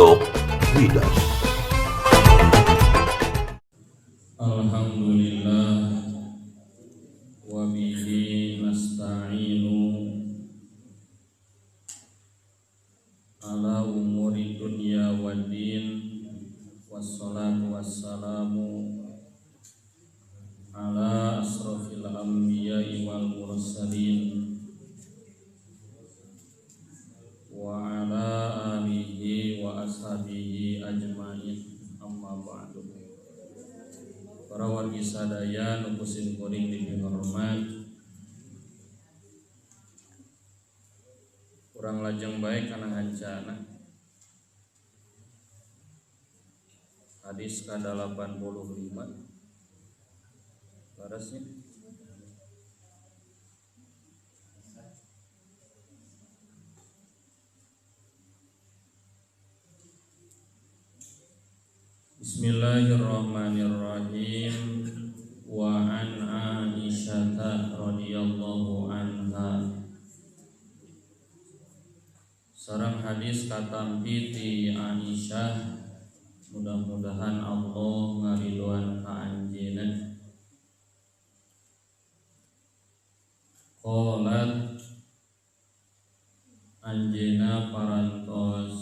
Pondok Widas. Alhamdulillah wa bihi nasta'inu ala umuri dunya waddin, wassalatu wassalamu ala asrafil anbiya'i wal mursalin wa ala alihi wa ashabihi ajma'in, amma ba'du. Para wargi sadaya nu kusim kuring dipihormat, kurang lajeng bae kana hancana hadis ka-85 leresnya. Bismillahirrahmanirrahim. Wa an Aisyah radhiyallahu anha, sareng hadis katampi ti Aisyah, mudah-mudahan Allah ngaridoan ka anjeunna. Qalat, anjeunna parantos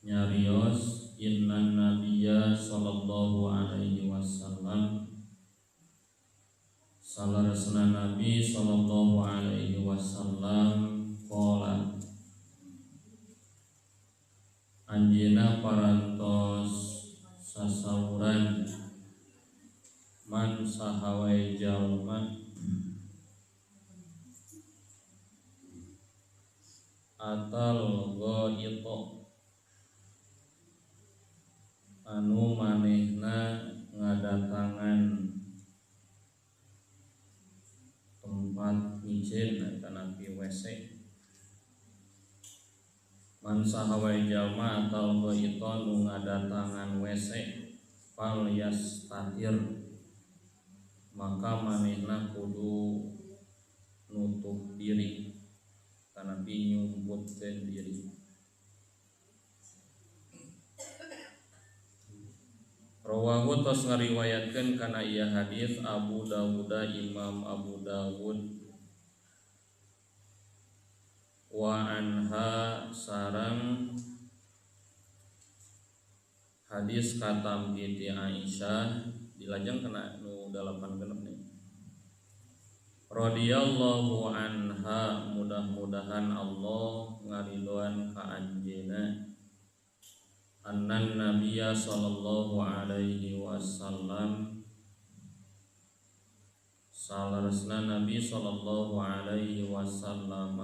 nyarios, inna nabiyya sallallahu alaihi wasallam, salaresna nabi sallallahu alaihi wasallam, qala, anjeunna parantos sasauran, man sahawai jalma atal ghaita anu manehna ngadatangan tempat miceun atanapi WC. Man sahawai jalma atal ghaita nu ngadatangan WC fal yastatir, maka manehna kudu nutup diri tanapi nyumputkeun diri. Rawahu, tos ngariwayatkeun kana ieu hadis Abu Dawud, Imam Abu Dawud. Wa anha, sareng hadis katampi ti Aisyah, dilajeng kana nu 86 nih. Radhiyallahu anha, mudah-mudahan Allah ngaridoan ka anjeunna. Annan nabiyya sallallahu alaihi wasallam, salaresna nabi sallallahu alaihi wasallam,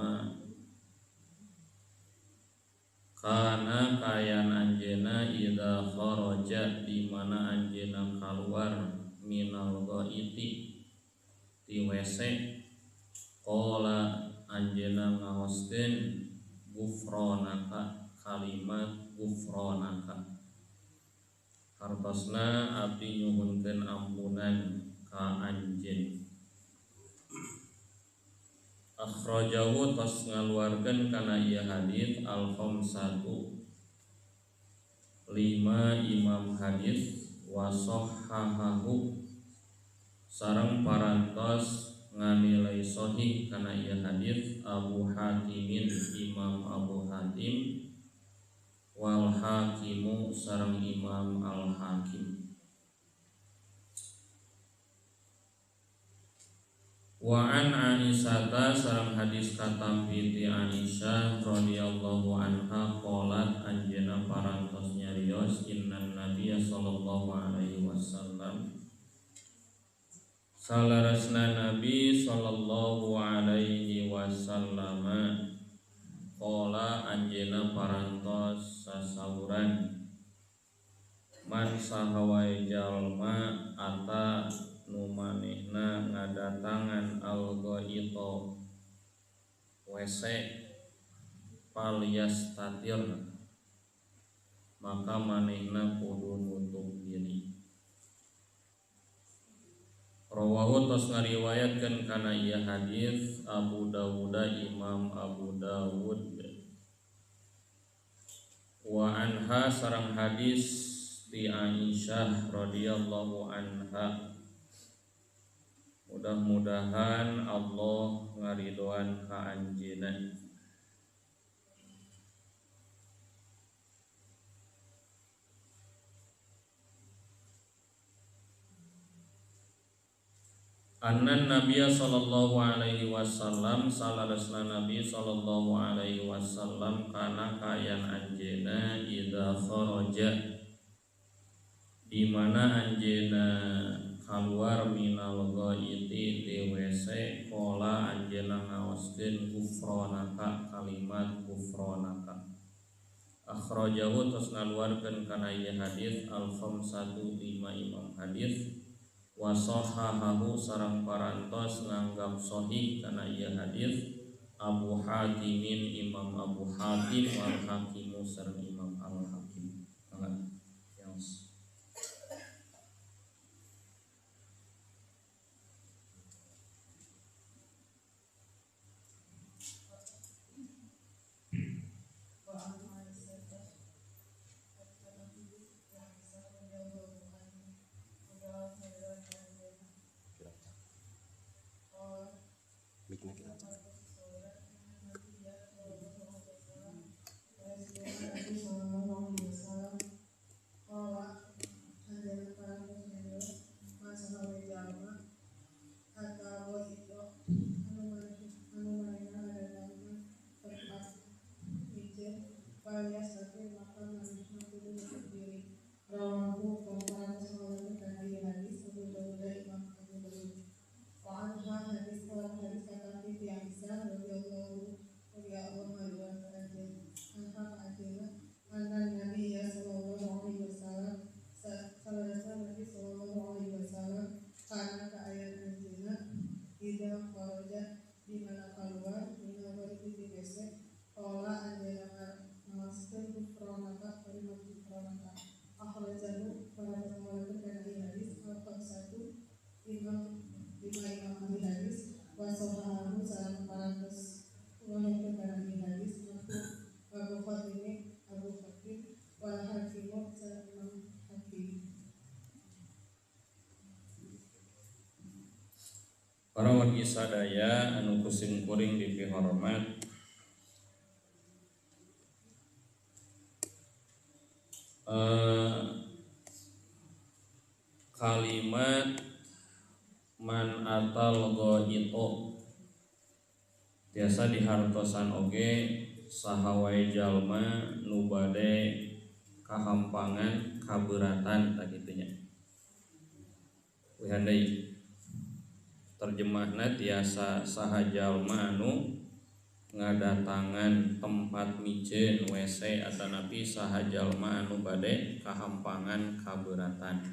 kana kayan anjeunna idza kharaja, di mana anjeunna kaluar minal ghaiti ti WC, qala, anjeunna ngaoskeun gufronaka, kalimat gufronaka, hartosna abdi nyuhunkeun ampunan ka anjeun. Akhrajahu, tos ngaluarkeun kana ieu hadis al khamsatu, lima imam hadis, wa sahhahahu, sareng parantos nganilai sahih kana ieu hadis Abu Hatimin, Imam Abu Hatim, wal Hakimu, sareng Imam Al Hakim. Wa an Aisyah, sareng hadis katampi ti Aisyah radhiyallahu anha, qalat, anjeunna parantos nyarios, innan nabiyya sallallahu alaihi wasallam, salaresna nabi sallallahu alaihi wasallam, qala, anjeunna parantos sasauran, man sahawai jalma ata nu manehna ngadatangan al ghaita WC fal yastatir, maka manehna kudu nutup diri. Rawahu, tos ngariwayatkeun kana ieu hadis Abu Dawud, Imam Abu Dawud. Wa anha sareng hadis ti Aisyah radhiyallahu anha. Mudah-mudahan Allah ngaridoan ka anjeunna. Anna Nabiya sallallahu alaihi wasallam salarasna Nabi sallallahu alaihi wasallam kana kayan anjeuna idza kharaja di mana anjeuna kaluar minal ghaiti di WC qala anjeuna ngaoskeun gufronaka kalimat gufronaka. Akhrajahu tos ngaluarkeun kana ieu hadis al khamsatu lima imam hadis wa sahahahu sareng parantos nganggap sahih kana ieu hadis Abu Hatimin Imam Abu Hatim wal Hakimu sareng Imam Al Hakim. Mangga. Yes. Para wargi sadaya anu kusim kuring dipihormat, kalimat man atal ghaito biasa dihartosan oge saha wae jalma nu bade kahampangan kaberatan tah kitu nya. Wihan deui terjemahna tiasa saha jalma anu ngadatangan tempat miceun WC atanapi saha jalma anu bade kahampangan kaberatan.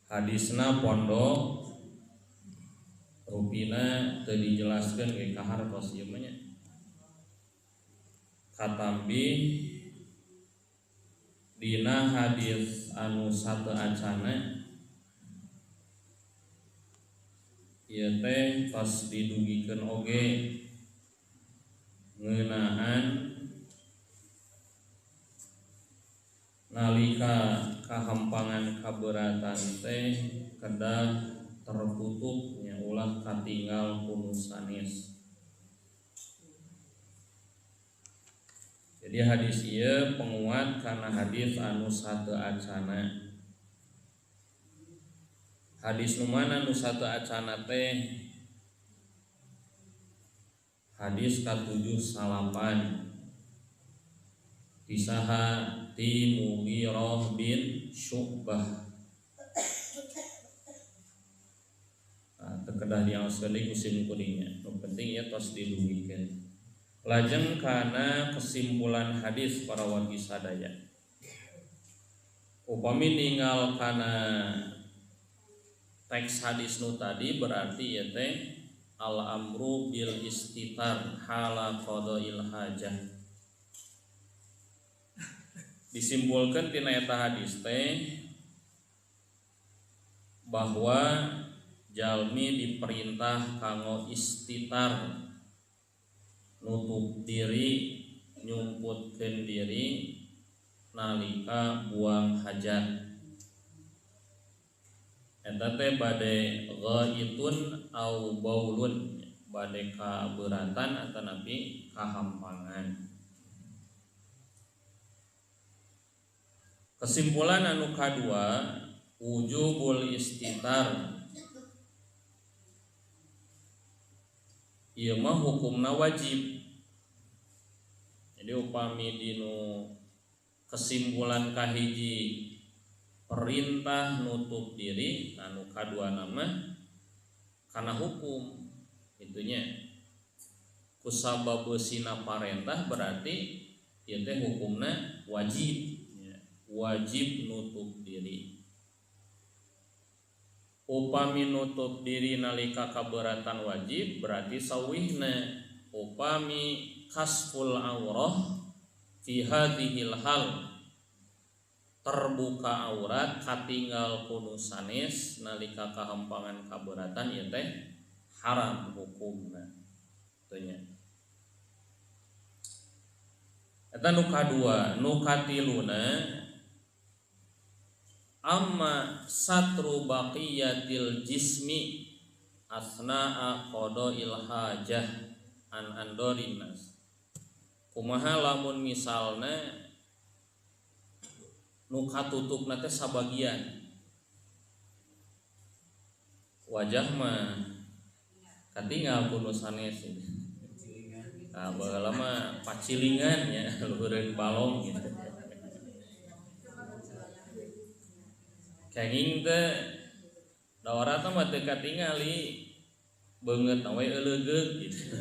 Hadisna pondok rupina teu dijelaskeun ge kahartos ieu mah nya. Katambi dina hadis anu sateu acana ieu teh tos didugikeun oge ngeunaan nalika kahampangan kaberatan teh kedah tertutup nya ulah katinggal ku nu sanes. Jadi hadis ieu penguat kana hadis anu sateu acana. Hadis nu mana nu sateu acana teh hadis ka-79 tisaha ti Mughirah bin Syu'bah. Nah, teu kedah diaoskeun deui ku sim kuringnya. Nu penting ieu tos didugikeun. Lajeng kana kesimpulan hadis para wargi sadaya. Upami ninggal kana teks hadis nu tadi berarti ieu teh al amru bil istitar hala qadail hajah. Disimpulkan tina eta hadis teh bahwa jalmi diperintah kanggo istitar nutup diri nyumputkeun diri nalika buang hajat. Eta teh bade ghaitun au baulun, bade kaberatan atanapi kahampangan. Kesimpulan anu kadua wujubul istitar, ieu mah hukumna wajib. Jadi upami dinu kesimpulan kahiji perintah nutup diri, anu kadua nama kana hukum itunya kusabab sina parentah berarti ieu teh hukumna wajib, wajib nutup diri. Upami nutup diri nalika kaberatan wajib berarti sawihna upami kasful aurah fi hadhil hal, terbuka aurat katinggal kudu sanes nalika kahampangan kaberatan ieu teh haram hukumna. Tanya. Eta nu kadua, nu katiluna amma satru baqiyatil jismi asna'a qada'il hajah an andorin nas. Kumaha lamun misalna nu katutupna teh sabagian wajah mah katinggal kudu sanes. Nah, baheula mah pacilingan nya luhureun balong gitu. Kenging teh dawarata mah teu katingali beungeut we euleugeuh gitu.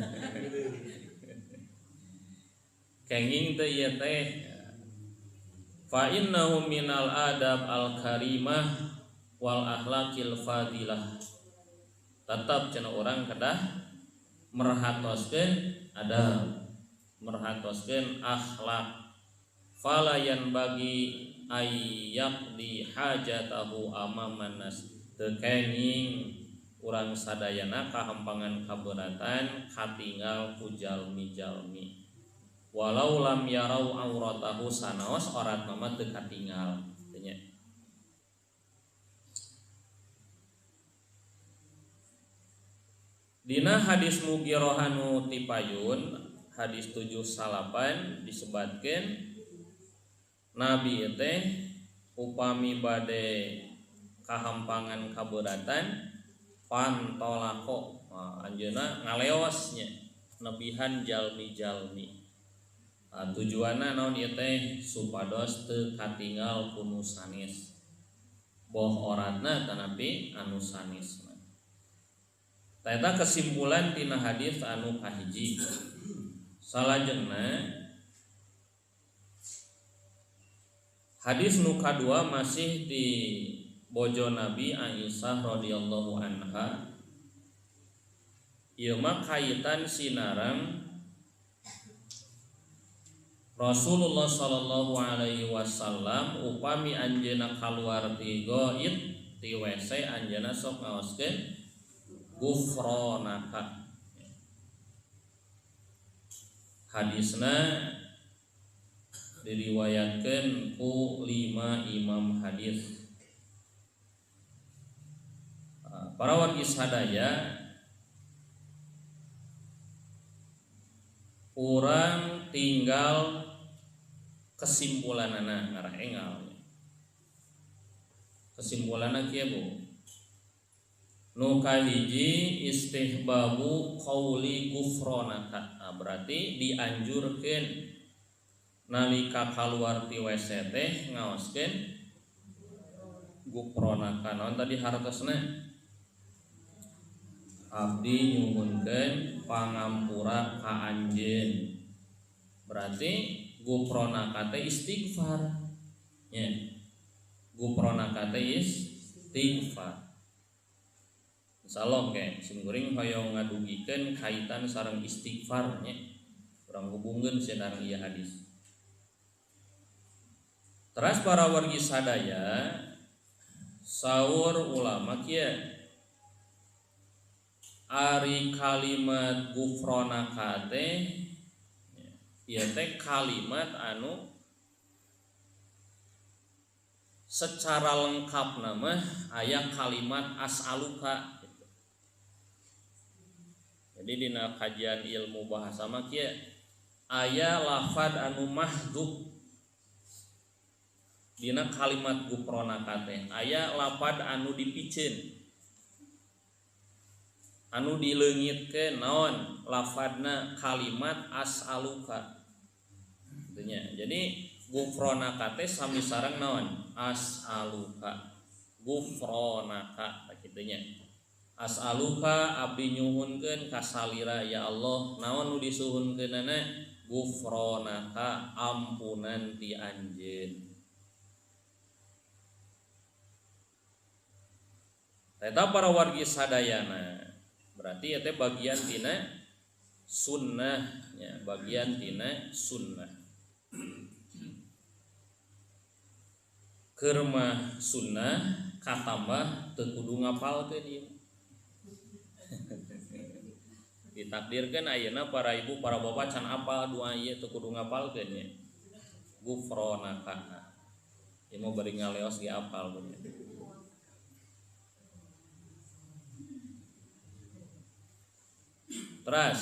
Kenging teh ieu teh fa innahu minal adab al karimah wal akhlaqil fadilah. Tetap cenah urang kedah merhatoskeun adab, merhatoskeun akhlak. Fala yan bagi ayyak di hajatahu amaman nas, teu kenging urang sadayana kahampangan kaberatan katinggal ku jalmi-jalmi. Walau lam yarau auratahu sanaos oratna mah teu katinggal nya. Dina hadis Mughirah anu tipayun hadis 79 disebatkeun Nabi teh upami bade kahampangan kaberatan pantolako, nah, anjeunna ngaleos nya nebihan jalmi-jalmi. Nah, tujuanna naon ieu teh supados teu katinggal ku nu sanes, boh oratna tanapi anu sanes. Eta kesimpulan tina hadis anu kahiji. Salajengna hadis nu kadua masih di bojo Nabi Aisyah radhiyallahu anha. Ieu mah kaitan sinarang Rasulullah sallallahu alaihi wasallam upami anjeunna kaluar ti gaib ti WC anjeunna sok ngaoskeun gufronaka. Hadisna diriwayatkeun ku 5 imam hadis. Para wargi sadaya urang tinggal kesimpulanana ngarah engal. Kesimpulanna kieu Bu. Nu kahiji istihbabu qauli gufronaka. Nah, berarti dianjurkeun nalika kaluar ti WC teh ngaoskeun gufronaka. Naon tadi hartosna? Abdi nyuhunkeun pangampura ka anjeun. Berarti gufronaka teh istighfar. Nya. Gufronaka teh istighfar. Insyaallah ke sim kuring hoyong ngadugikeun kaitan sareng istighfar nya. Urang hubungkeun sareng ieu hadis. Teras para wargi sadaya saur ulama kieu ari kalimat gufronaka teh Ieu teh kalimat anu secara lengkap nama aya kalimat as'aluka gitu. Jadi dina kajian ilmu bahasa mah kieu aya lafad anu mahdzuf dina kalimat gufronaka teh aya lafad anu dipiceun anu dileungitkeun naon lafadna kalimat as'aluka kitu nya. Jadi gufronaka teh sami sareng naon as'aluka gufronaka kitu nya. As'aluka abdi nyuhunkeun ka salira ya Allah naon nu disuhunkeunana gufronaka ampunan ti anjeun. Eta para wargi sadayana berarti eta bagian tina sunnah nya, bagian tina sunnah. Keur mah sunnah katambah teu kudu ngapalkeun ieu. Ditakdirkeun ayeuna para ibu para bapak can apal doa ieu teu kudu ngapalkeun nya. Gufronaka. Ieu mah bari ngaleos ge apal punya. Terus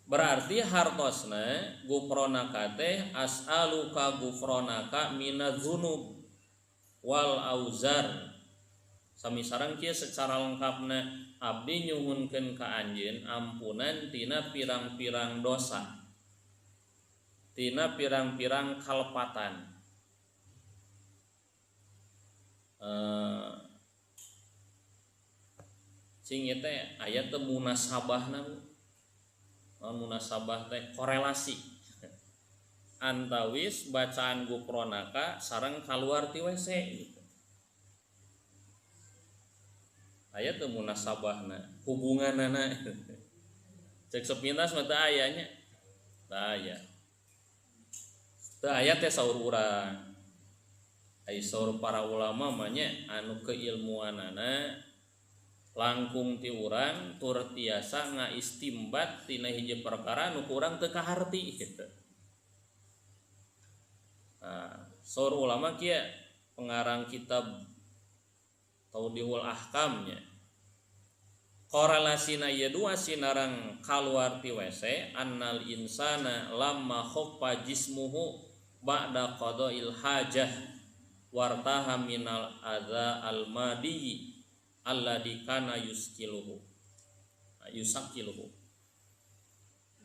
berarti hartosna gufronaka teh as'aluka gufronaka minadz-dzunub wal auzar. Sami sareng kieu secara lengkapna abdi nyuhunkeun ka anjeun ampunan tina pirang-pirang dosa, tina pirang-pirang kalepatan. Cing ieu teh aya teh munasabahna. Munasabah teh korelasi antawis bacaan gufronaka sareng kaluar ti WC gitu. Aya teh munasabahna, hubunganana. Cek sepintas mah teu aya nya. Teu aya. Teu aya teh saur urang. Ai saur para ulama mah nya anu keilmuanana langkung ti urang tur tiasa ngaistimbat tina hiji perkara nu kurang teu kaharti gitu. Nah, saur ulama kieu pengarang kitab Taudihul Ahkamnya korelasina ieu dua sinarang kaluar ti WC annal insana lamma khaffa jismuhu ba'da qada'il hajah wartaha minal adza al madi alladzi kana yuskiluhu yusakiluhu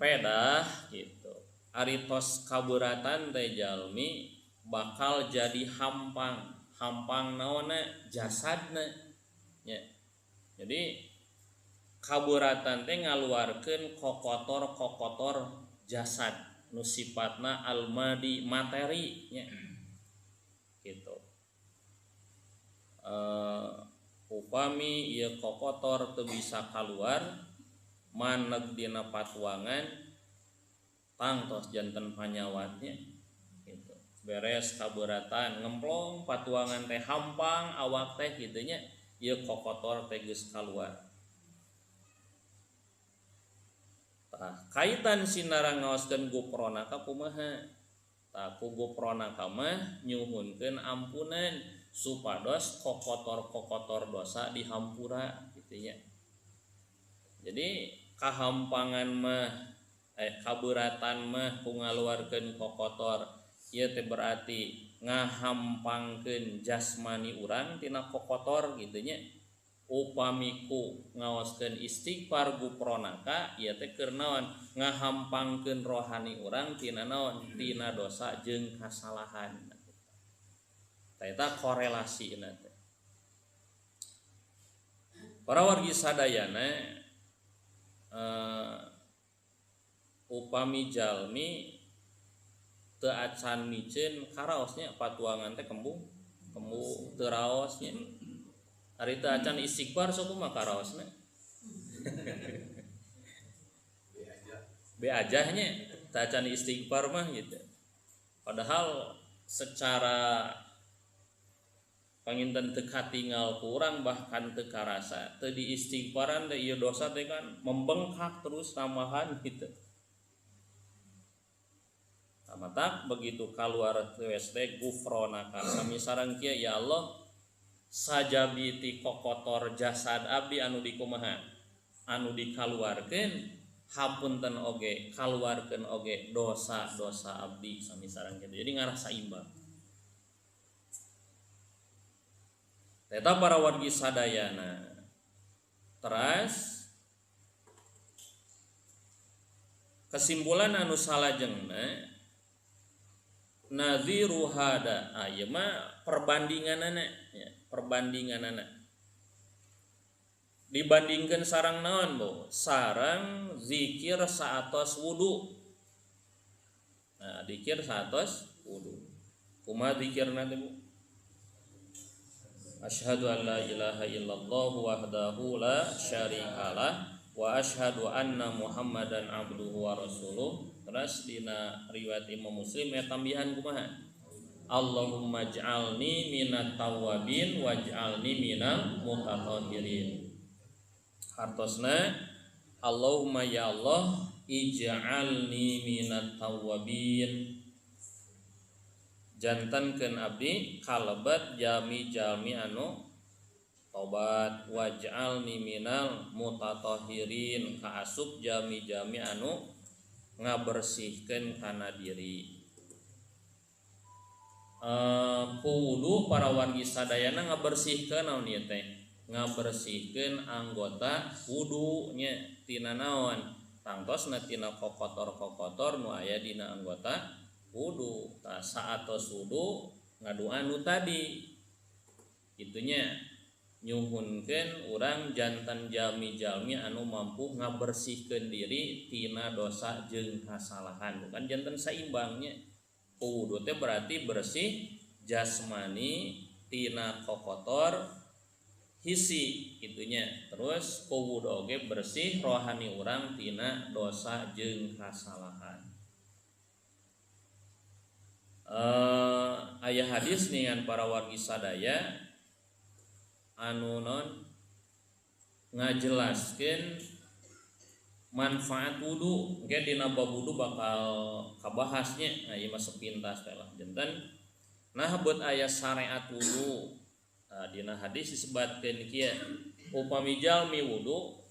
pedah gitu. Ari tos kaberatan teh jalmi bakal jadi hampang, hampang naonna jasadna nya. Jadi kaberatan teh ngaluarkeun kokotor-kokotor jasad nu sifatna almadi materi nya gitu. Upami ieu kokotor teu bisa kaluar maneg dina patuangan tangtos janten panyawatnya gitu. Beres kaberatan ngemplong patuangan teh hampang awak teh kitu nya ieu kokotor teh geus kaluar. Tah kaitan sinarang ngaoskeun gufronaka kumaha? Tah ku gufronaka mah nyuhunkeun ampunan supados kokotor-kokotor dosa dihampura gitu nya. Jadi kahampangan mah kaberatan mah ku ngaluarkeun kokotor ieu teh berarti ngahampangkeun jasmani urang tina kokotor gitu nya. Upami ku ngaoskeun istighfar gufronaka ieu teh keur naon ngahampangkeun rohani urang tina naon tina dosa jeung kasalahan. Eta korelasina teh. Para wargi sadayana upami jalmi teu acan miceun karaosnya patuangan teh kembung, kembung teu raosnya. Ari teu acan istighfar sok kumaha karaosna? Be ajahnya teu acan istighfar mah gitu. Padahal secara panginten teu katingal kurang bahkan teu karasa teu diistighfaran teh ieu dosa teh kan membengkak terus tambahan gitu. Matak begitu kaluar WC gufronaka sami sareng kieu ya Allah sajabi ti kokotor jasad abdi anu dikumaha anu dikaluarkeun hapunten oge kaluarkeun oge dosa-dosa abdi sami sareng kitu. Jadi ngarah saimbang. Eta para wargi sadayana. Teras kesimpulan anu salajengna nadhiru hada, ieu mah perbandinganana ya, perbandinganana dibandingkeun sareng naon Bu? Sareng zikir saatos wudu. Nah, zikir saatos wudu. Kumaha zikirna teh Bu? Asyhadu an la ilaha illallah wahdahu la syarikalah wa asyhadu anna Muhammadan abduhu wa rasuluh. Terus dina riwayat Imam Muslim ya tambihan kumaha? Allahumma ij'alni minat tawwabin waj'alni minal mutatahhirin. Hartosna Allahumma ya Allah ij'alni minat tawwabin, jantankeun abdi kalebet jalmi-jalmi anu tobat, waj'alni minal mutatahhirin kaasup jalmi-jalmi anu ngabersihkeun kana diri. Kudu para wargi sadayana ngabersihkeun naon ieu teh? Ngabersihkeun anggota wudunya tina naon? Tangtosna tina kokotor-kokotor nu aya dina anggota wudu. Tah saatos wudu ngadua nu tadi. Itunya nyuhunkeun urang jantan jalmi-jalmi anu mampu ngabersihkeun diri tina dosa jeung kasalahan. Bukan jantan saimbangnya. Wudu teh berarti bersih jasmani tina kokotor hisi itunya. Terus wudu oge bersih rohani urang tina dosa jeung kasalahan. Aya hadis ningan para wargi sadaya anu non ngajelaskeun manfaat wudu. Engke dina bab wudu bakal kabahasnya. Nah, ieu mah sepintas teh lah. Janten nah beut aya syariat wudu. Nah, dina hadis disebatkeun kieu, upami jalmi wudu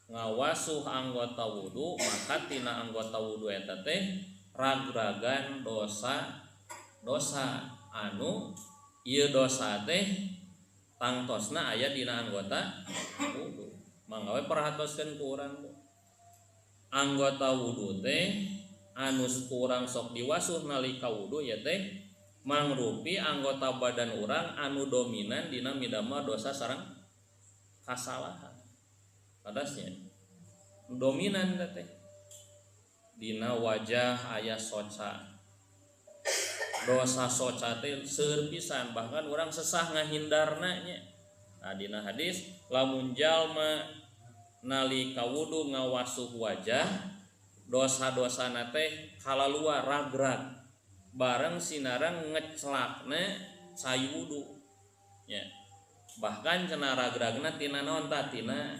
ngawasuh anggota wudu maka tina anggota wudu eta teh ragragan dosa-dosa anu ieu dosa teh tangtosna aya dina anggota wudu. Mangga we perhatoskeun ku urang. Anggota wudu teh anu kurang sok diwasuh nalika wudu ya teh mangrupi anggota badan urang anu dominan dina midamel dosa sareng kasalahan. Padasnya dominan teh dina wajah aya soca. Dosa soca teh seueur pisan bahkan urang sesah ngahindarna nya. Nah, dina hadis lamun jalma nalika wudu ngawasuh wajah dosa-dosana teh kalaluar ragrag bareng sinarang ngecelakna cai wudu nya. Bahkan cenah ragragna tina naon tah tina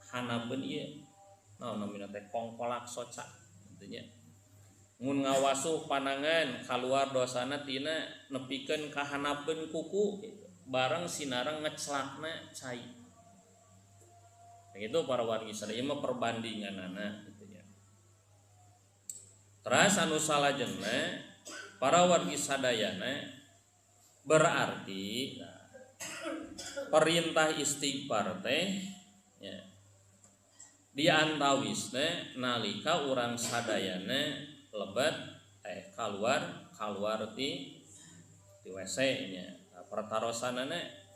hanapeun ieu naon namina teh kongkolak soca kitu nya. Mun ngawasuh panangan kaluar dosana tina nepikeun ka hanapeun kuku gitu. Bareng sinarang ngecelakna cai. Nah, itu para wargi sadaya mah perbandinganana gitu nya. Teras anu salajengna para wargi sadayana berarti nah, perintah istighfar teh ya, diantawisna nalika urang sadayana lebet kaluar ti WC nya. Nah, pertarosanana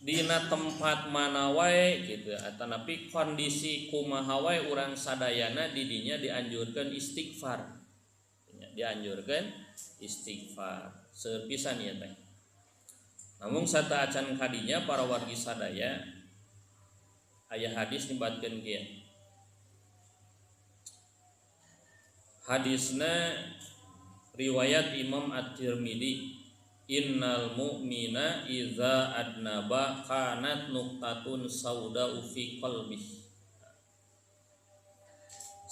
dina tempat mana wae gitu atanapi kondisi kumaha wae urang sadayana didinya dianjurkeun istighfar. Dianjurkeun istighfar seueur pisan ieu teh. Namun sateuacan kadinya para wargi sadaya aya hadis nyebatkeun kieu. Hadisna riwayat Imam At-Tirmidzi, innal mu'mina iza adnaba kanat nuqtatun sauda'u fi qalbih.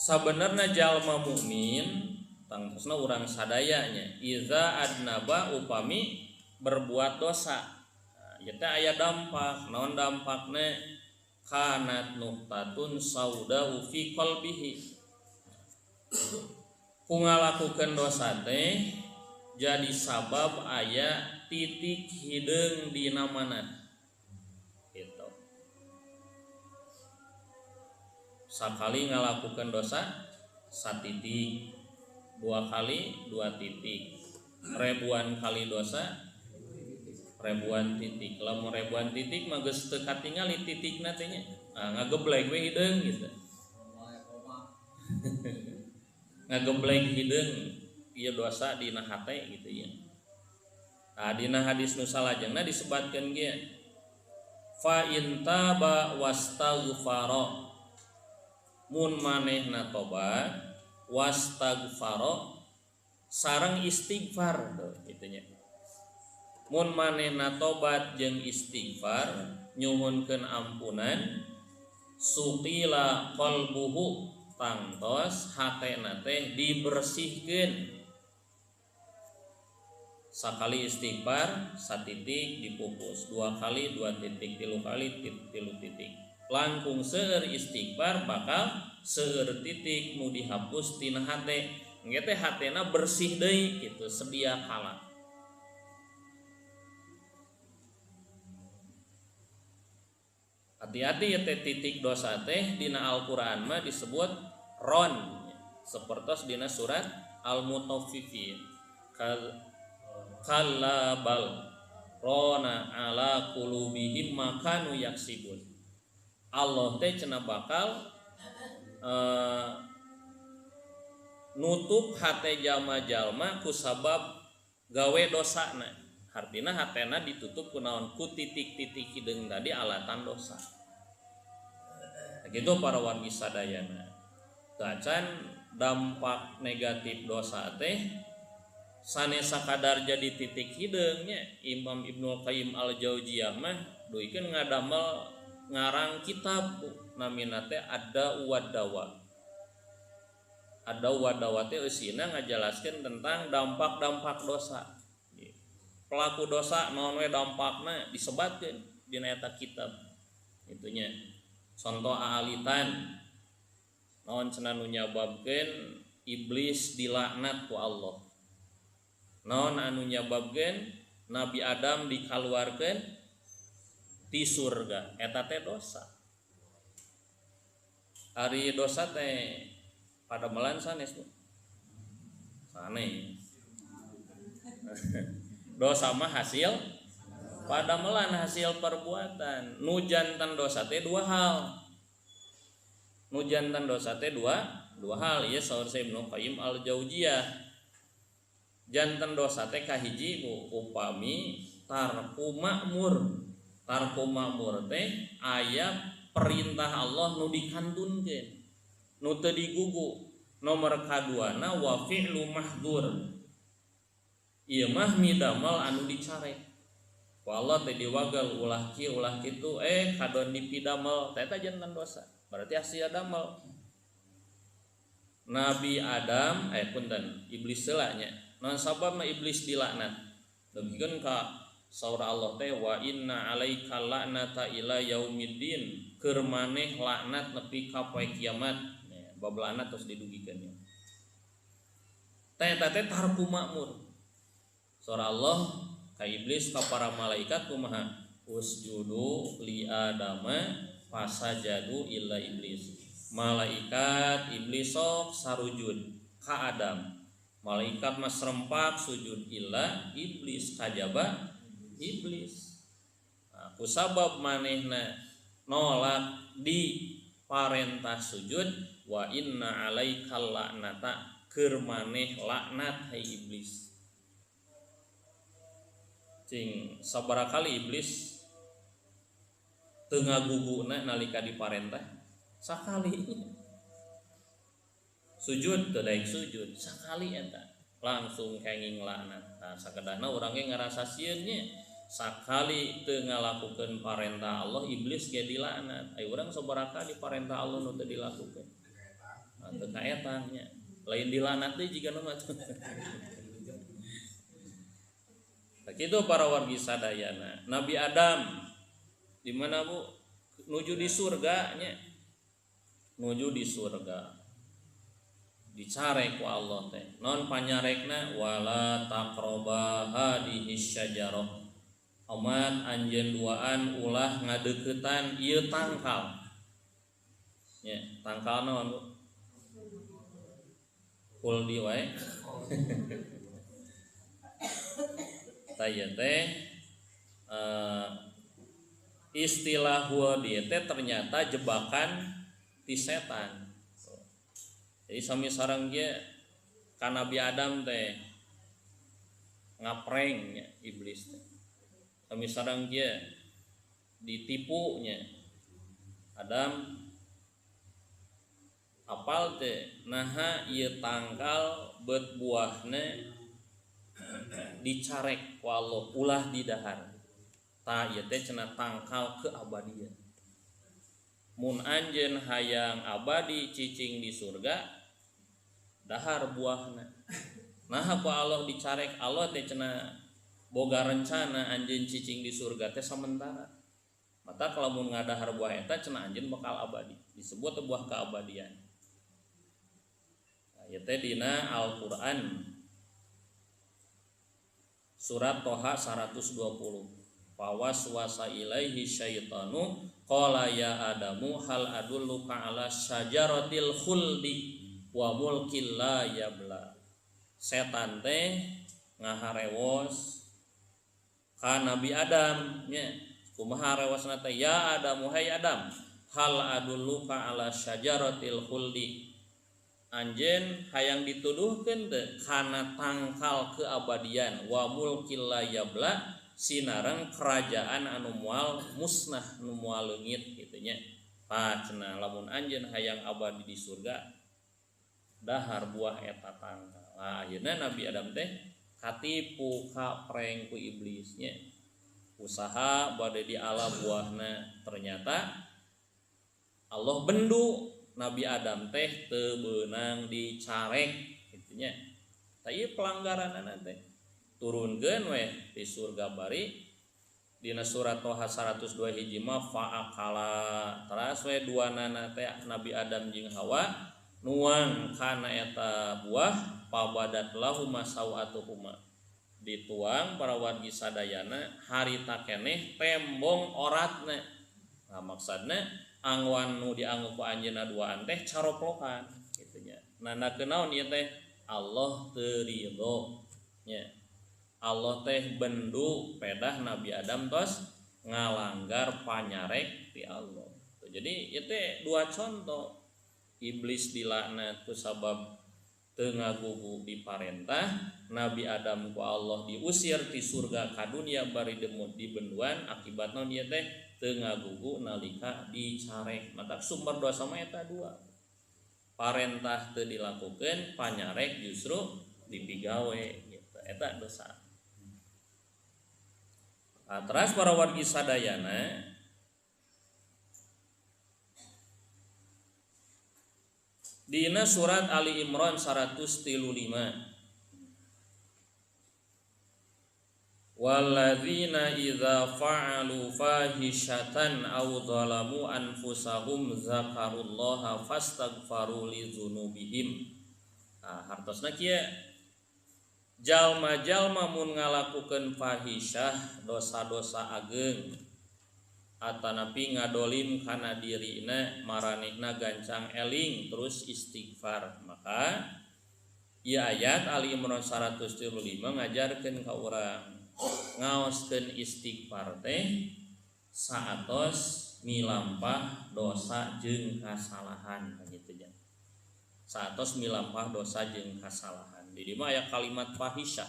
Sabenerna jalma mukmin tangtosna urang sadayanya iza adnaba upami berbuat dosa. Nah, ieu teh aya dampak, naon dampakna? Kanat nuqtatun sauda fi qalbihi. Ku ngalakukeun dosa teh jadi sabab aya titik hideung dina mana gitu. Sakali ngalakukeun dosa satitik, dua kali dua titik, ribuan kali dosa ribuan titik. Lamun ribuan titik mah geus teu katingali titikna teh nya. Ah, ngageblek we hideung gitu. Ngageblek hideung ieu dosa dina hate gitu ya. Nah, dina hadis nu salajengna disebatkeun ge fa in taba wastaghfara, mun manehna tobat wastaghfara sareng istighfar kitu nya. Mun manehna tobat jeung istighfar nyuhunkeun ampunan, suqila qalbuhu tangtos hatena teh dibersihkeun. Sakali istighfar satitik dipupus, dua kali dua titik, tilu kali tilu titik. Langkung seueur istighfar bakal seueur titik nu dihapus tina hate. Engke teh hatena bersih deui kitu sedia kala. Hati-hati ya teh titik dosa teh dina Al-Qur'an mah disebut ron, sepertos dina surat Al-Mutaffifin. Kallabal rona ala qulubihim ma kanu yaksibun. Allah teh cenah bakal nutup hate jalma-jalma ku sabab gawe dosana. Hartina hatena ditutup ku naon? Ku titik-titik hideung tadi alatan dosa. Gitu para wargi sadayana. Tacan dampak negatif dosa teh sanes sakadar jadi titik hideungnya. Imam Ibnul Qayyim Al-Jauziyah mah duikeun ngadamel ngarang kitab namina teh Ada Wadawa. Ada Wadawa teh eusina ngajelaskeun tentang dampak-dampak dosa. Pelaku dosa naon we dampakna disebatkeun dina eta kitab. Itunya. Contoh aalitan naon cenah nu nyababkeun iblis dilaknat ku Allah. Naon anu nyababkeun Nabi Adam dikaluarkeun ti surga, eta teh dosa. Ari dosa teh padamelan sanes Bu. Sanes. Dosa mah hasil padamelan, hasil perbuatan. Nu jantan dosa teh dua hal. Nu jantan dosa teh dua hal. Ieu saur Ibnu Qayyim Al-Jauziyah. Jantan dosa teh kahiji Bu, upami tarku makmur. Tarku makmur teh aya perintah Allah nu dikantunkeun, nu teu digugu. Nomor kaduana wa fi'lu mahdzur. Ieu mah midamel anu dicarek. Ku Allah teh diwagal ulah kieu ulah kitu, kadon dipidamel, teh eta jantan dosa. Berarti hasil damel. Nabi Adam, punten, iblis heula nya. Naon sababna iblis dilaknat? Dugikeun ka saur Allah teh wa inna alaika la'nata ila yaumiddin, keur maneh laknat nepi ka poe kiamat. Bab laknat terus didugikeun nya. Teh eta teh tarku makmur. Saur Allah ka iblis ka para malaikat kumaha? Usjudu li adama fasajadu illa iblis. Malaikat iblis sok sarujud ka Adam. Malaikat mah serempak sujud illa iblis kajaba iblis. Nah, kusabab manehna nolak di parentah sujud wa inna alaikal la'nata, keur maneh laknat hai iblis. Cing sabaraha kali iblis teu ngaguguna nalika diparentah? Sakali. Sujud teu daek sujud sakali eta langsung kenging laknat. Nah, sakedahna urang ge ngarasa sieun nya. Sakali teu ngalakukeun parentah Allah iblis ge dilaknat. Ai urang sabaraha kali parentah Allah nu teu dilakukeun? Nah, Teu kaetang nya. Lain dilanat deui jiga nu mah. Kitu para wargi sadayana. Nabi Adam di mana Bu? Nuju di surga nya. Nuju di surga. Dicarek ku Allah teh. Non panyarekna wala taqroba hadhihi syajarah. Omat anjeun duaan ulah ngadeuketan ieu tangkal. Nya, tangkal naon Bu? Kuldi wae. Tah ieu teh istilah huwa teh ternyata jebakan ti setan. Jadi sami sareng ge ka Nabi Adam teh ngapreng nya iblis teh. Sami sareng ge ditipu nya. Adam apal teh naha ieu tangkal beut buahna dicarek ku Allah ulah didahar. Tah ieu teh cenah tangkal keabadian. Mun anjeun hayang abadi cicing di surga dahar buahna. Naha ku Allah dicarek Allah teh cenah boga rencana anjeun cicing di surga teh samentara. Mata kalau mun ngadahar buah eta cenah anjeun bakal abadi. Disebut buah keabadian. Nah, ieu teh dina Al-Qur'an surat Toha 120. Fawaswasa ilaihi syaitanu qala ya adamu hal adulluka ala syajaratil khuldi wa mulkil la yabla. Setan teh ngaharewos ka Nabi Adam nya. Kumaha rewosna teh ya Adamu hai Adam hal adulluka ala syajaratil khuldi. Anjeun hayang dituduhkeun teh kana tangkal keabadian wa mulkil la yabla sinareng kerajaan anu moal musnah nu moal leungit kitu nya. Tah cenah lamun anjeun hayang abadi di surga dahar buah eta tangkal. Nah, akhirna Nabi Adam teh katipu kapreng ku iblis nya. Usaha bade diala buahna ternyata Allah bendu Nabi Adam teh teu beunang dicarek kitu nya. Tah ieu pelanggaranana teh turunkeun weh di surga bari dina surat Toha 102 hiji mah fa'akala teras we duanana teh Nabi Adam jeung Hawa nuang kana eta buah pabadat lahuma sawatuhuma dituang para wargi sadayana harita keneh tembong oratna. Nah maksudna angwan nu dianggo ku anjeunna duaan teh caroplokan kitu nya. Nandakeun naon ieu teh Allah teu ridho nya. Allah teh bendu pedah Nabi Adam tos ngalanggar panyarek ti Allah. Jadi ieu teh dua contoh. Iblis dilaknat ku sabab teu ngagugu diparentah, Nabi Adam ku Allah diusir ti surga ka dunia bari demut di benduan akibat naon ieu teh teu ngagugu nalika dicarek. Mata sumber dosa mah eta dua. Parentah teu dilakukeun, panyarek justru dipigawe gitu. Eta dosa. Nah, teras para wargi sadayana dina surat Ali Imran 135 walladzina idza fa'alu fahishatan aw zalamu anfusahum zakarullaha fastaghfaru lidzunubihim. Nah, hartosna kieu jalma-jalma mun ngalakukeun fahisyah dosa-dosa ageung atanapi ngadolim kana dirina maranehna gancang eling terus istighfar. Maka ieu ayat Ali Imran 135 ngajarkeun ka urang ngaoskeun istighfar teh saatos milampah dosa jeung kasalahan kitu nya. Saatos milampah dosa jeung kasalahan. Di dieu mah aya kalimat fahisyah.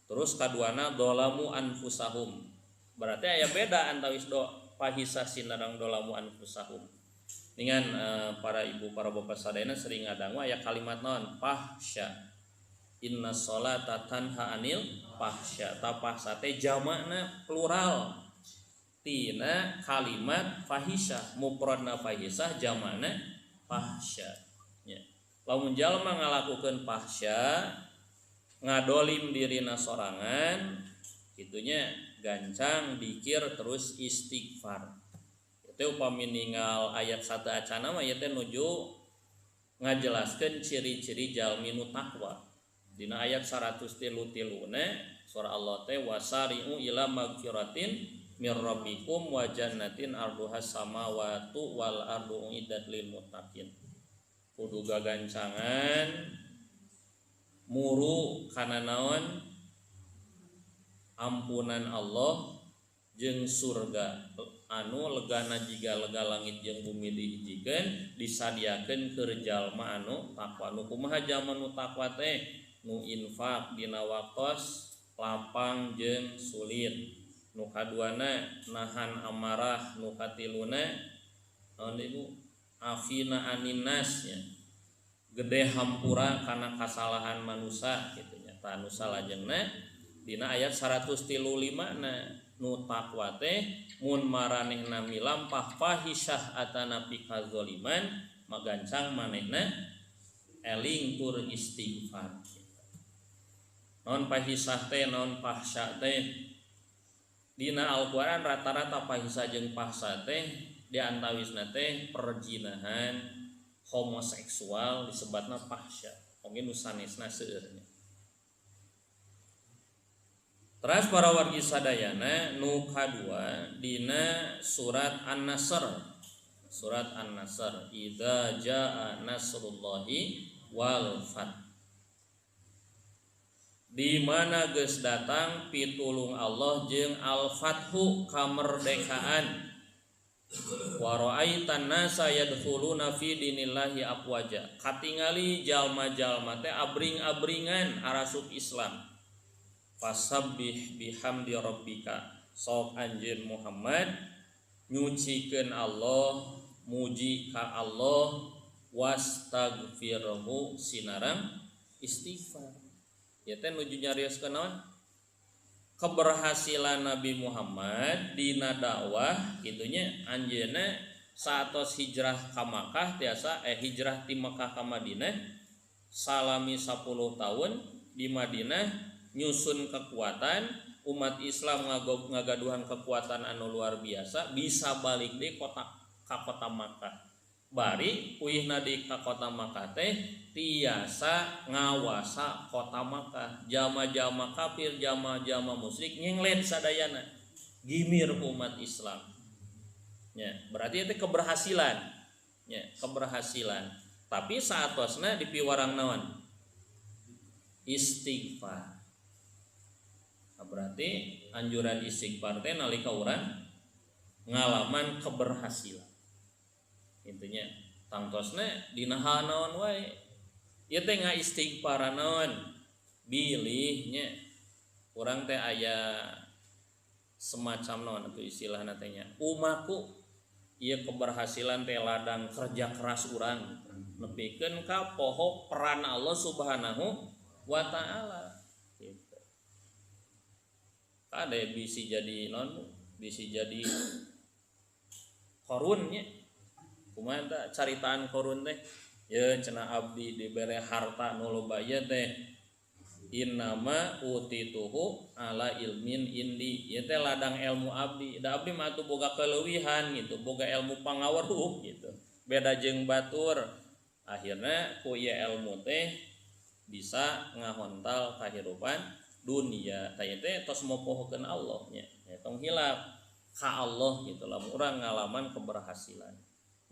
Terus kaduana dolamu anfusahum. Berarti aya beda antawis do fahisyah sinareng dolamu anfusahum. Dengan para ibu para bapak sadayana sering ngadangu aya kalimat naon fahsya. Inna sholata tanha anil fahsya. Ta fahsya teh jamakna plural. Tina kalimat fahisyah, mufradna fahisyah jamakna fahsya. Lamun jalma ngalakukeun fahsya ngadolim dirina sorangan kitunya gancang dikir terus istighfar. Itu upami ninggal ayat 1 acana mah ieu teh nuju ngajelaskeun ciri-ciri jalmi nu takwa. Dina ayat 133 na surah Allah teh wasari'u ila magfiratin mir rabbikum wa jannatin arduha samawati wal ardu uiddat lil muttaqin. Kudu gagancangan muru kana naon ampunan Allah jeung surga anu legana jiga lega langit jeung bumi dihijikeun disadiakeun keur jalma anu takwa. Nu kumaha jalma nu takwa teh? Nu infak dina waktos lapang jeung sulit. Nu kaduana nahan amarah, nu katiluna naon ibu afina aninnas nya. Gede hampura kana kasalahan manusa kitu nya. Tah nu salajengna dina ayat 135 na nu takwa teh mun maranehna milampah fahisyah atanapi kazaliman magancang manehna eling tur istighfar. Non fahisyah teh non fahsya teh dina Al-Qur'an rata-rata fahisyah jeung fahsya teh diantawisna teh perjinahan, homoseksual disebatna fahsya. Oge nu sanesna seueurnya. Teras para wargi sadayana nu kadua dina surat An-Nasr. Surat An-Nasr idza jaa nasrullahi wal fath. Di mana geus datang pitulung Allah jeung al-fathu kamerdekaan. Wa ra'aitan nasa yadkhuluna fi dinillahi afwaja. Katingali jalma-jalma teh abring-abringan arasup Islam. Fasabbih bihamdi rabbika. Sok anjeun Muhammad nyucikeun Allah, muji ka Allah, wastaghfirhu sinarang istighfar. Ya teh nuju nyarioskeun naon? Keberhasilan Nabi Muhammad dina dakwah kitunya anjeunna saatos hijrah ka Makkah tiasa hijrah ti Makkah ka Madinah salami 10 tahun di Madinah nyusun kekuatan umat Islam ngagaduhan kekuatan anu luar biasa bisa balik di kota ka kota Makkah. Bari uyihna di ka kota Makkah teh tiasa ngawasa kota Makkah, jama-jama kafir, jama-jama musyrik nyenglet sadayana gimir umat Islam. Ya, berarti itu keberhasilan. Ya, keberhasilan. Tapi saatosna dipiwarang naon? Istighfar. Nah, berarti anjuran istighfar teh nalika urang ngalaman keberhasilan. Intinya tangtosna dina hal naon wae ieu teh ngaistighfar naon bilih nya urang teh aya semacam naon atuh istilahna teh nya umaku ieu keberhasilan teh ladang kerja keras urang nepikeun ka poho peran Allah Subhanahu wa taala gitu. Kade bisi jadi naon bisi jadi korun nya. Kumaha tah caritaan korun teh ye cenah abdi dibere harta nu loba ieu teh innama utituhu ala ilmin indi ieu teh ladang ilmu abdi da abdi mah atuh boga keleuwihan gitu boga ilmu pangaweruh gitu beda jeung batur akhirna ku ieu ilmu teh bisa ngahontal kahirupan dunia tah ieu teh tos mopohokeun Allah nya tong hilap ka Allah gitu lamun urang ngalaman keberhasilan.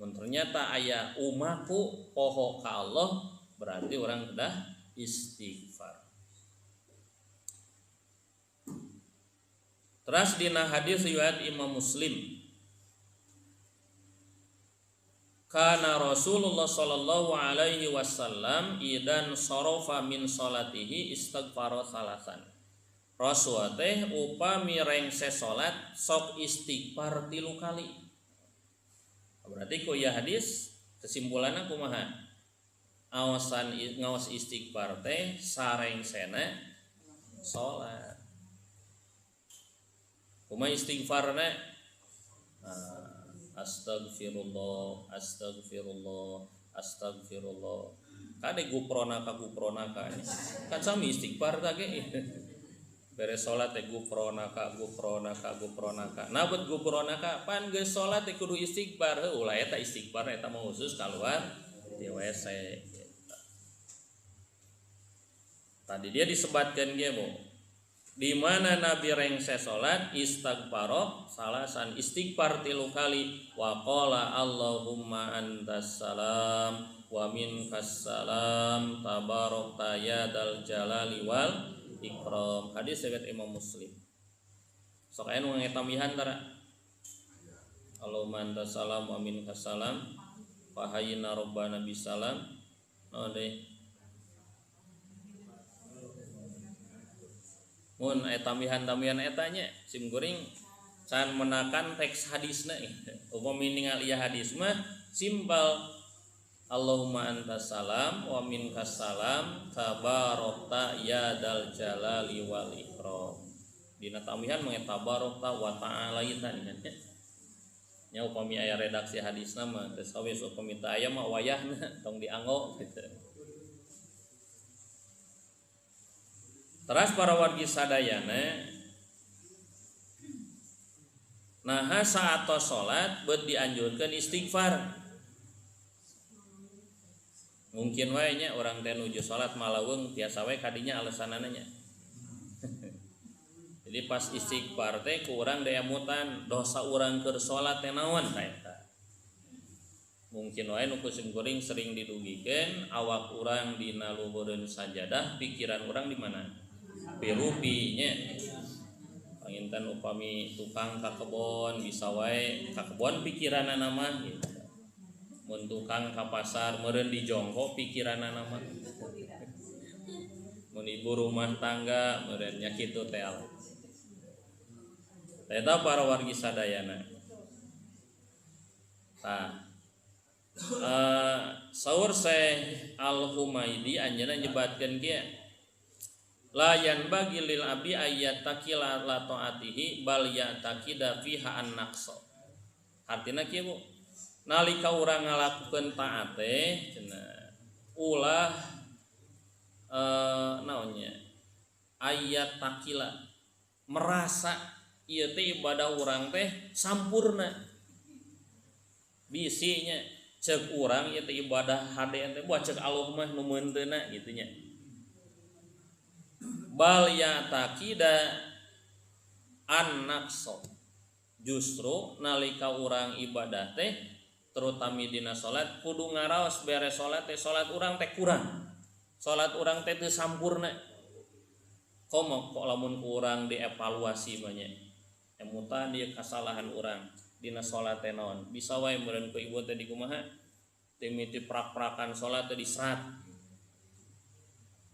Mun ternyata aya umaku poho ka Allah berarti orang sudah istighfar. Terus dina hadis riwayat Imam Muslim kana Rasulullah sallallahu alaihi wasallam idan sarafa min salatihi istighfara salasan. Rasul teh upami rengse salat sok istighfar 3 kali. Berarti ku ieu hadis kesimpulanna kumaha? Awasan ngaos istighfar teh sarengsena salat. Kumaha istighfarna? Astagfirullah, astagfirullah, astagfirullah. Kade gupronaka gupronaka kan sami istighfar ta ge. Beres salat teh gupronaka gupronaka gupronaka. Nah buat gupronaka pan geus salat teh kudu istighfar heuh ulah eta istighfar eta mah khusus kaluar di WC. Tadi dia disebatkeun ge Bu. Di mana Nabi rengse salat istighfar salasan istighfar 3 kali wa qala Allahumma antas salam wa minkas salam tabarakta ya dal jalali wal ikram. Hadis riwayat Imam Muslim. Sok aya nu ngetamihan tara. Allahumma antas salam wa minkas salam fa hayyina rabbana bisalam. Naon deui? Mun aya tambihan-tambihan eta nya sim kuring can menakan teks hadisna. Upami ningali ieu hadis mah simpel. Allahumma antas salam wa minkas salam tabarakta ya dal jalali wal ikram. Dina tambihan mah tabarakta wa ta'alaita nya. Nya upami aya redaksi hadisna mah geus sawis upami teu aya mah wayahna tong dianggo gitu. Teras para wargi sadayana naha saat salat beut dianjurkeun istighfar. Mungkin wae nya urang teh nuju salat malaweung tiasa wae kadinya alesanana nya. Jadi pas istighfar teh ku urang deemutan dosa urang keur salat teh naon ta eta. Mungkin wae nu ku simkuring sering didugikeun awak urang dina luhureun sajadah pikiran urang di mana? Pirupi nya. Panginten upami tukang ka kebon bisa wae ka kebon pikiranana mah gitu. Mun tukang ka pasar meureun dijongkok pikiranana mah. Mun ibu rumah tangga meureun nya kitu teh. Eta para wargi sadayana. Tah. Saur Syekh Al-Humaidi anjeunna nyebatkeun kieu. Layan bagi lil abdi ayat takila la taatihi bal ya'taqida fiha an-naqsa. Artina kieu Bu, nalika urang ngalakukeun taat teh cenah ulah naonnya ayat takila merasa ieu teh ibadah urang teh sampurna. Bisinya cek urang ieu teh ibadah hade teh buat cek Allah mah nu meunteuna kitu nya. Bal ya'taqida an-naqsa. Justru nalika urang ibadah teh terutami dina salat kudu ngaraos beres salat teh salat urang teh kurang. Salat urang teh teu sampurna. Komo kok lamun ku urang dievaluasi banyak. Emutan ieu kasalahan urang dina salat teh naon. Bisa wae meureun ku ibu teh dikumaha? Timiti prak-prakan salat teh diserat.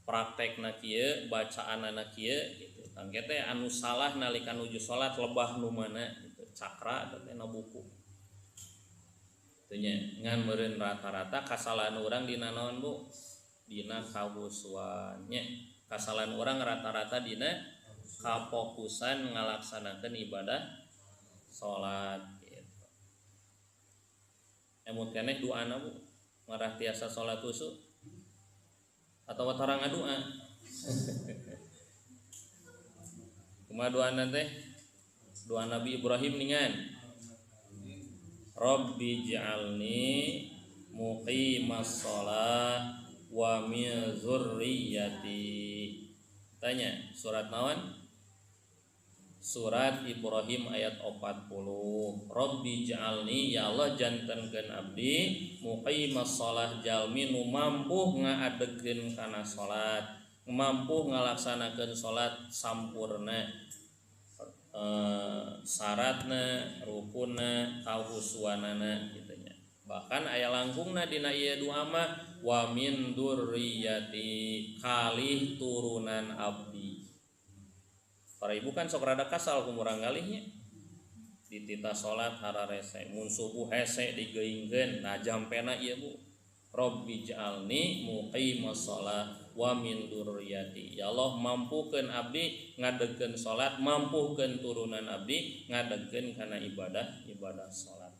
Praktekna kieu, bacaanana kieu gitu. Tangke teh anu salah nalika nuju salat lebah nu mana gitu. Cakra teh na buku. Teu nya ngan meureun rata-rata kasalahan urang dina naon Bu? Dina kahusuan nya. Kasalahan urang rata-rata dina kafokusan ngalaksanakeun ibadah salat gitu. Emut keneh doana Bu, ngarah tiasa salat khusyuk atau tarang ngadua. Kumaha doana teh? Doa Nabi Ibrahim ningan. Rabbi ja'alni muqimas shalah wa min dzurriyyati. Tanya, surat naon? Surat Ibrahim ayat 40. Rabbi ja'alni, ya Allah jantenkeun abdi muqimas shalah jalmi nu mampu ngaadegkeun kana salat, mampu ngalaksanakeun salat sampurna. Syaratna, rukunna, kahusuanana kitu nya. Bahkan aya langkungna dina ieu doa mah wa min dzurriyyati, kalih turunan abdi. Para ibu kan sok rada kasal ku murang galihnya. Ditita salat hararese, mun subuh hese digeingkeun. Nah jampena ieu Bu. Rabbi ja'alni muqimas shalah wa min dzurriyyati. Ya Allah mampukeun abdi ngadegkeun salat, mampukeun turunan abdi ngadegkeun kana ibadah salat.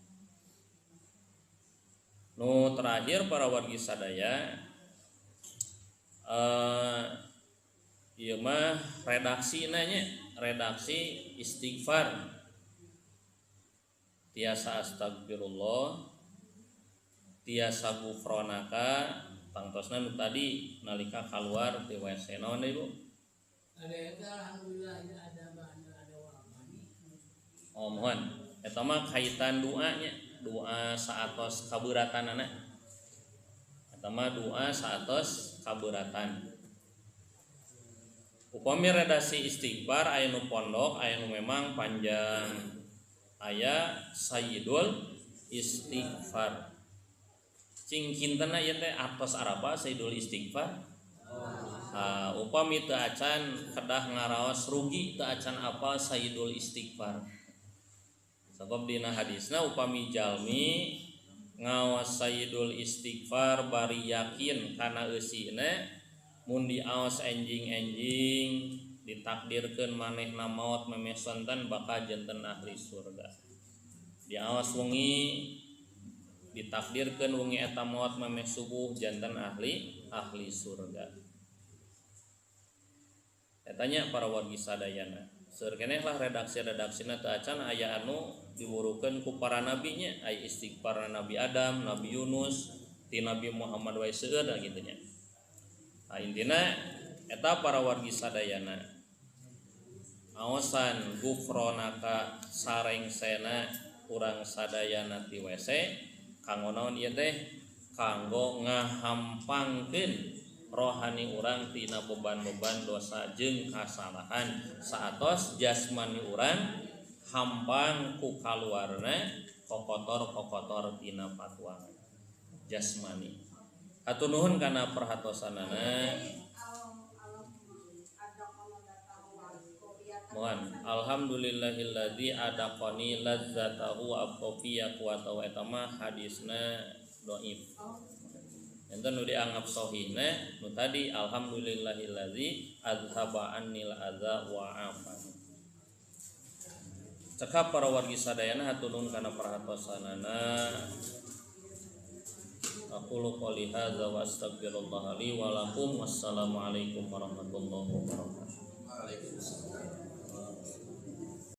Nu terakhir para wargi sadaya, Ieu mah redaksina nya, redaksi istighfar. Tiasa astagfirullah, tiasa gufronaka, tangtosna nu tadi nalika kaluar ti WC naon deui Bu? Ada eta alhamdulillah ada bahan ada wafani. Oh mohon, eta mah kaitan doanya, doa saatos kaburatanana. Eta mah doa saatos kaburatan. Upami redaksi istighfar aya nu pondok, aya nu memang panjang. Aya sayyidul istighfar. Cing kintenna ieu teh atos arapa sayyidul istighfar? Upami teu acan kedah ngaraos rugi teu acan apa sayyidul istighfar. Sabab dina hadisna upami jalmi ngaos sayyidul istighfar bari yakin kana eusina mun diaos enjing-enjing ditakdirkeun manehna maot memeh sonten bakal janten ahli surga. Diaos wengi ditakdirkeun wengi eta maot memeh subuh janten ahli surga. Etanya para wargi sadayana. Seueur keneh lah redaksi-redaksina teu acan aya anu diwurukeun ku para nabinya, aya istighfar Nabi Adam, Nabi Yunus, ti Nabi Muhammad wae seueur da kitu nya. Nah, intina eta para wargi sadayana. Aosan gufronaka sarengsena urang sadayana ti WC kanggo naon ieu teh? Kanggo ngahampangkeun rohani urang tina beban-beban dosa jeung kasalahan saatos jasmani urang hampang ku kaluarna kokotor-kokotor tina patuangan jasmani. Hatur nuhun kana perhatosanana. Mohon alhamdulillahilladzi adaqani ladzatahu wa abqafiya quwatahu eta mah hadisna dhaif. Enten nu dianggap sahihna nu tadi alhamdulillahilladzi azhaba annil adza wa afani. Cekap para wargi sadayana hatur nuhun kana perhatosanana. Aqulu qouli hadza wa astaghfirullah li wa lakum. Wassalamualaikum warahmatullahi wabarakatuh. Waalaikumsalam.